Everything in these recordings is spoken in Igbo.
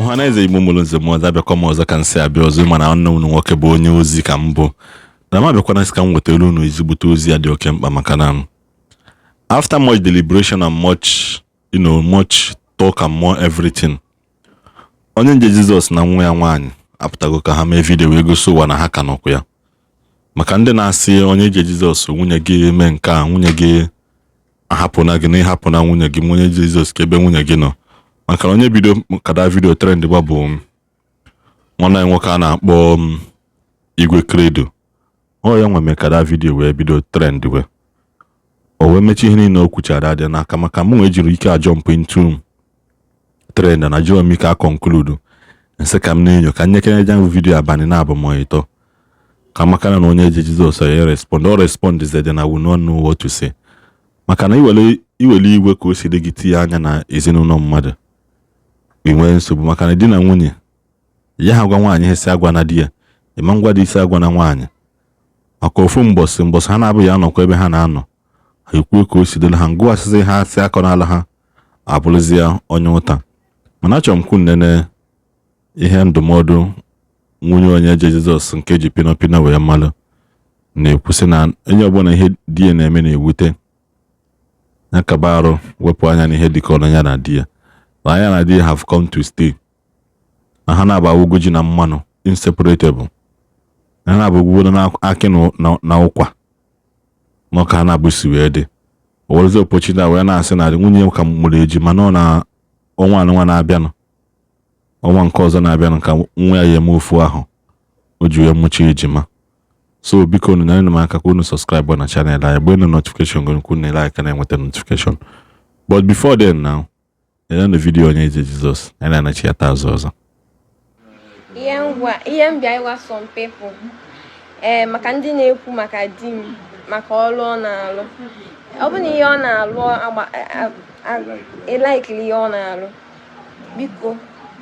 Ọhaneze Igbo mụrụ nze m ọzọ, abịakwa m ọzọ ka m si abịa ọzọ. Mana nwanne unu nwoke bụ onye ozi ka m bụ na m abịakwana sị ka m wetara unu ezigbote ozi ya dị oke mkpa, maka na after much deliberation and much much talk and more everything, Onye Nje Jizọs na nwa ya nwaanyị apụtago ka ha mee video wee gosi ụwa na ha ka nọkwa ya. Maka ndị na-asị Onye Nje Jizọs, nwunye gị eme nke a, nwunye gị ahapụna gị, na ịhapụna nwunye gị, Onye Jizọs, ka ebe nwunye gị nọ. Maka na onye bido kada video trend gba bụ nwanne anyị nwoke a na-akpọ Igwe Credo. Ọ ya nwe mee kada video wee bido trend, wee o wee mechaa ihe niile o kwuchara adị n'aka. Maka mụ ejiri ike ajump into trend na jụọ m ike a conclude nsị ka m na-enyo ka nyekere ja video abalị na-abụ ma ịtọ ka maka na Onye Eje Jizọs ya respond, ọ respond is then I will not know what to say. Maka na iwere iwe ka o si dị gị tinye anya na ezinụlọ mmadụ, i nwee nsogbu. Maka na di na nwunye ya, ha gwa nwaanyị ihe si agwa na di ya, ịma ngwa dị isi agwa na nwaanyị, maka ofu mbọsị mbọsị ha na-abụghị anọkwa ebe ha na-anọ, ha ekwuo ka o si dịrị ha, ngụwa asịsị ha asị akọ n'ala, ha abụrụzie onye ụta. Mana achọrọ m kwu nene ihe ndụmọdụ nwunye Onye Eje Jizọs nke ji pino pino wee malụ na-ekwu, sị na onye ọbụla ihe di ya na-eme na-ewute ya, kaba arụ wepụ anya n'ihe dịka ya na di ya, na ya na di ya have come to stay, na ha na-aba ugo ji na mmanụ, inseparable, na ha na-aba ugbo na akị na ụkwa n'ọka ha na-abụ si wee dị. O werezi opportunity wee na-asị na nwunye ka mụrụ ejima nọ na ọnwa anụnwa na-abịanụ, ọnwa nke ọzọ na-abịanụ, ka nwa ya eme ofu ahụ o ji wee mụcha ejima. So biko unu nyere m aka ka unu subscribe na channel anyị, gbee notification gị, unu na like na-enweta notification. But before then, now na video Onye Eze Jizọs, anyị na-anachi ya taa azụ ọzọ. Ihe ngwa, ihe m bịa ịgwa some people, ee, maka ndị na-ekwu maka di m, maka ọrụ ọ na-alụ, ọ bụ na ihe ọ na-alụ ịlikeli ihe ọ na-alụ, biko,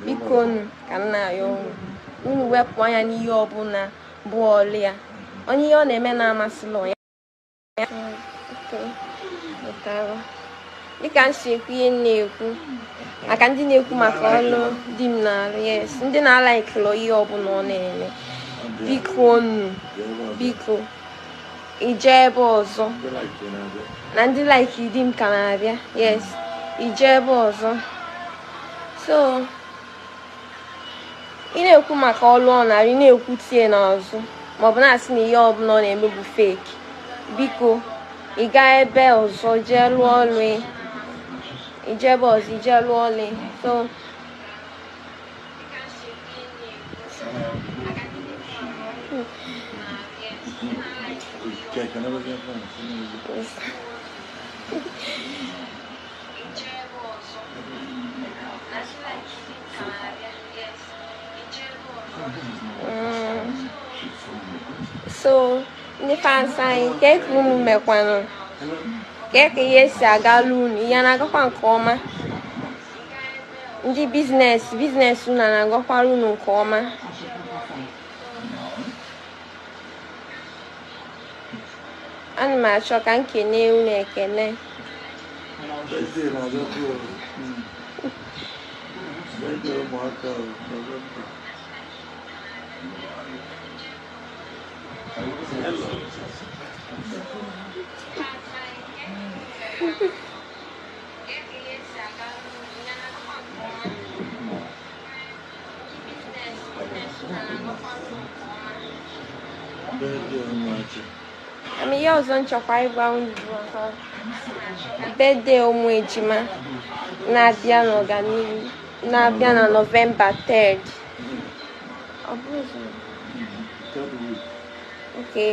biko nu, ka m na-ayọ unu, unu wepụ anya n'ihe ọbụla bụ ọlụ ya. Onye ihe ọ na-eme na-amasịla ya, dịka m si ekwu, ihe m na-ekwu maka ndị na-ekwu maka ọlụ di m na-alụ, yes, ndị na-alikelo ihe ọbụla ọ na-eme, biko nu, biko, ije ebe ọzọ. Na ndị like di m ka na-abịa, yes, ije ebe ọzọ. So ị na-ekwu maka ọlụ ọ na-arụ, ị na-ekwu tie n'azụ, maọbụ na-asị na ihe ọbụla ọ na-eme bụ fake, biko, ị gaa ebe ọzọ jee lụọ ọlụ, ije ebe ọzọ ije lụọ ọlụ. So so ndị fans anyị, ka unu mekwanụ, ka ka ihe si agala unu, ihe na-agakwa nke ọma? Ndị business, business unu na-agakwara unu nke ọma? Ana m achọ ka m kene unu ekene. Birthday na-abịakwa o. Birthday ụmụaka o, November. Birthday ụmụaka. Ama ihe ọzọ m chọkwa ịgwa unu bụ maka birthday ụmụ ejima na-abịa n'ọganihu, na-abịa na November 3rd. Ọ bụghịzi? Third week. Okay.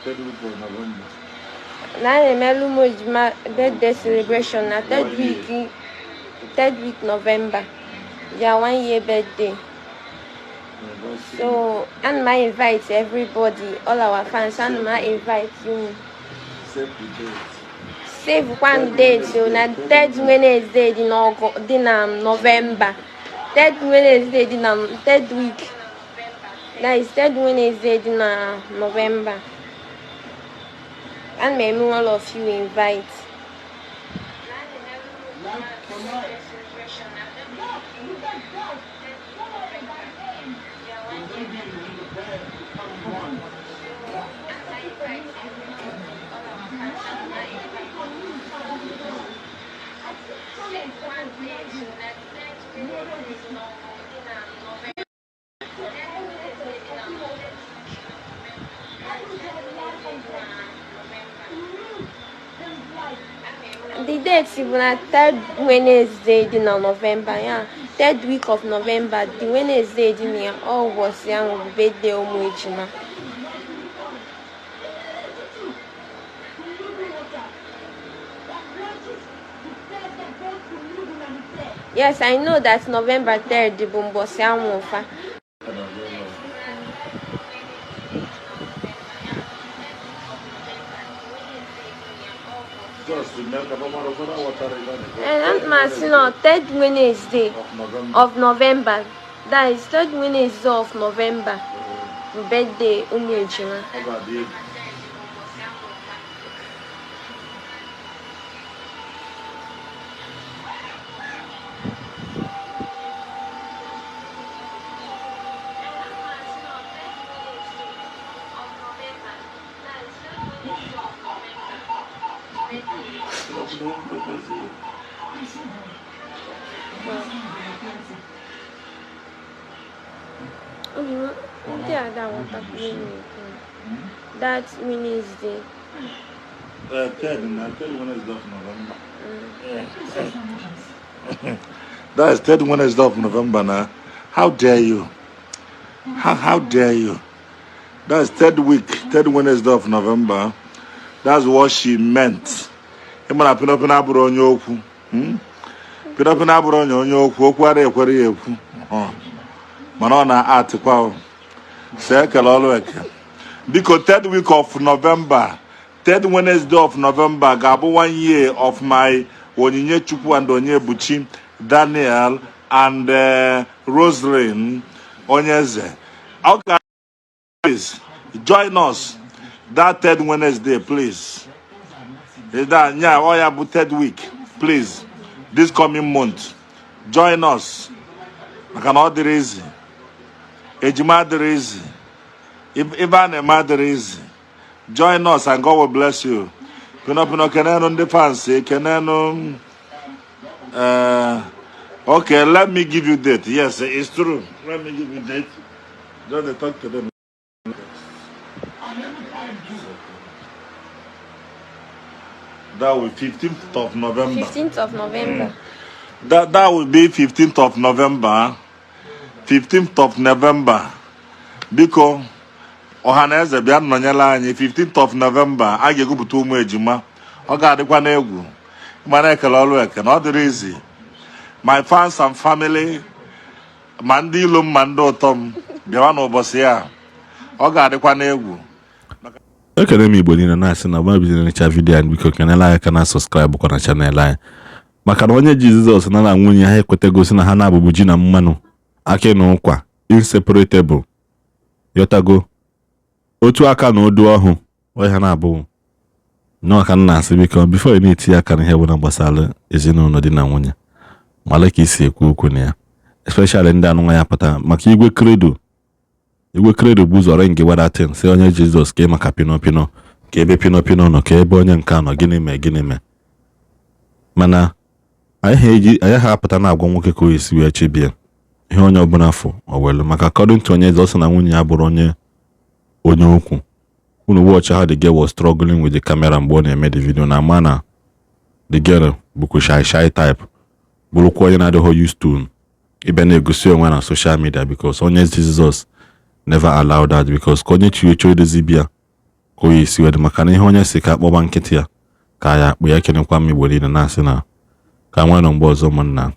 Third week of November. Na a na-emelu ụmụ ejima birthday celebration na third week November, their one year birthday. So ana m invite everybody, all our fans, ana m invite unu. Save the date. Save one date o, na third Wednesday dị n'ọgụ dị na November, third Wednesday dị na third week, that is third Wednesday dị na November. Ana m eme all of you invite. The date bụ na third Wednesday dị na November ya, third week of November, the Wednesday dị na ya, ọ ụbọchị ahụ bụ birthday ụmụ ejima. Yes, I know that November 3rd bụ mbọsị amụ fa. Just remember, And I'm asị na third Wednesday of November. Of November. That is third Wednesday of November bụ birthday ụmụ ejima. Ọ ga-adị egwu. Obi m, ndị a da-aghọtakwa ihe m na-ekwu. That Wednesday. Third, na third Wednesday of November. That is third Wednesday of November now. How dare you? How dare you? That's third week, third Wednesday of November. That's what she meant. Ịma na Pino Pino abụrụ onye okwu. Pino Pino abụrụ onye okwu, okwu ara ekwere ya ekwu. Mana ọ na-atịkwa o. Si ekele ọrụ eke. Biko, third week of November, third Wednesday of November ga-abụ one year of my Onyinye Chukwu and Onyebuchi Daniel and Roslyn Onyeze. Okay, please join us that third Wednesday, please. Is that, yeah, oh yeah, but third week, please. This coming month, join us. Maka na ọ dịrị easy. Ejima adịrị easy. Ife a na-eme adịrị easy. Join us and God will bless you. Pino Pino, kenenu ndị fans, kenenu. Okay, let me give you date. Yes, it's true. Let me give you date. Just dey talk to them. That will be 15th of November. 15th of November. That will be 15th of November. 15th of November. Biko, ọha na eze, bịa nọnyere anyị 15th of November. A ga-egwupụta ụmụ ejima. Ọ ga-adịkwa n'egwu. Mana ekele ọrụ eke na ọ dịrị easy. My fans and family, ma ndị ilo m ma ndị ụtọ m, bịawa n'ụbọchị ya. Ọ ga-adịkwa n'egwu. Ekele m Igbo niile, na-asị na ọbụla bidoro necha video anyị, biko kenela anyị aka na subscribe kwa na channel anyị, maka na onye ji Jizọs na nwunye ha ekwetagosi na ha na-abụbu ji na mmanụ, akị na ụkwa, inseparable. Yọtago otu aka na odu ọhụ onye ha na-abụ nnọọ ka m na-asị, biko, before ị na-etinye aka n'ihe ọbụla gbasara ezinụlọ di na nwunye, mara ka isi ekwu okwu na ya, especially ndị anụnwa ya pụtara maka Igwe Credo. Igwe Credo bụ ụzọ ring wedatin si onye Jizọs ka ị maka Pino Pino, ka ebe Pino Pino nọ, ka ebe onye nke a nọ, gịnị mee, gịnị mee. Mana anyị ha eji anyị ha apụta na-agwa nwoke ka o esi wee chebie ihe onye ọbụla fụ o welu, maka according to onye eze, ọ sị na nwunye ya bụrụ onye okwu. Unu watch how the girl was struggling with the camera mgbe ọ na-eme the video, na ama na the girl bụkwa shy shy type, bụrụkwa onye na-adịghị used to ịbịa na-egosi onwe na social media, because onye Jizọs never allow that, because ka onye chiri chọọ idozi bịa ka o ya esi wee, maka na ihe onye si ka akpọba nkịtị ya ka ya akpụ ya. Kenekwa m Igbo niile, na-asị na ka nwee nọ mgbe ọzọ, ụmụnna.